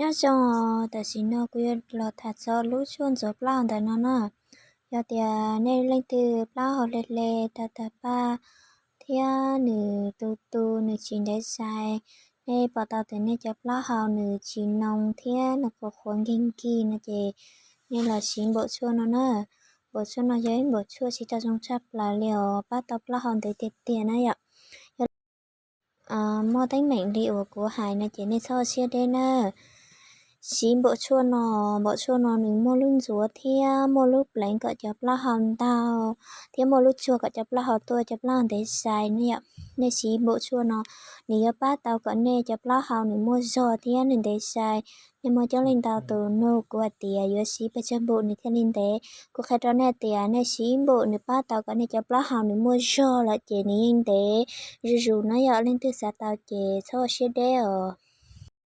Nyob zoo, tam sim no kuv yuav los tham txog lub tshuaj ntxuav plaub hau ntawm no na. Yog tias nej leej twg plaub hau hle hle tag tag paj thiab nws tu tu nws tsis ntev sai, nej pom tau tias nej cov plaub hau nws tsis noo thiab nws qhuav qhuav nkig nkig no ces nej los siv npaum tshuaj no na. Npaum tshuaj no yog ib npaum tshuaj siv tau zoo tshaj plaws li os, pab tau plaub hau ntev tiag tiag na yom. Yog muaj teeb meem li uas kuv hais no ces nej txhob ua siab deb na. Siv npaum tshuaj no, npaum tshuaj no nws muaj lub ntxuav thiab muaj lub pleev kom cov plaub hau ntau, thiab muaj lub tsuag kom cov plaub hau tuaj cov plaub hau ntev sai na yom. Nej siv npaum tshuaj no, nws yuav pab tau kom nej cov plaub hau nws muaj zog thiab nws ntev sai. Nej muaj coob leej ntau tus nug kuv hais tias yuav siv pes tsawg npaum nws thiaj li ntev. Kuv qhia rau nej tias nej siv ib npaum nws pab tau kom nej cov plaub hau nws muaj zog lawm ces nws yeej ntev zuj zus na yom. Leej twg xav tau ces txhob ua siab deb os.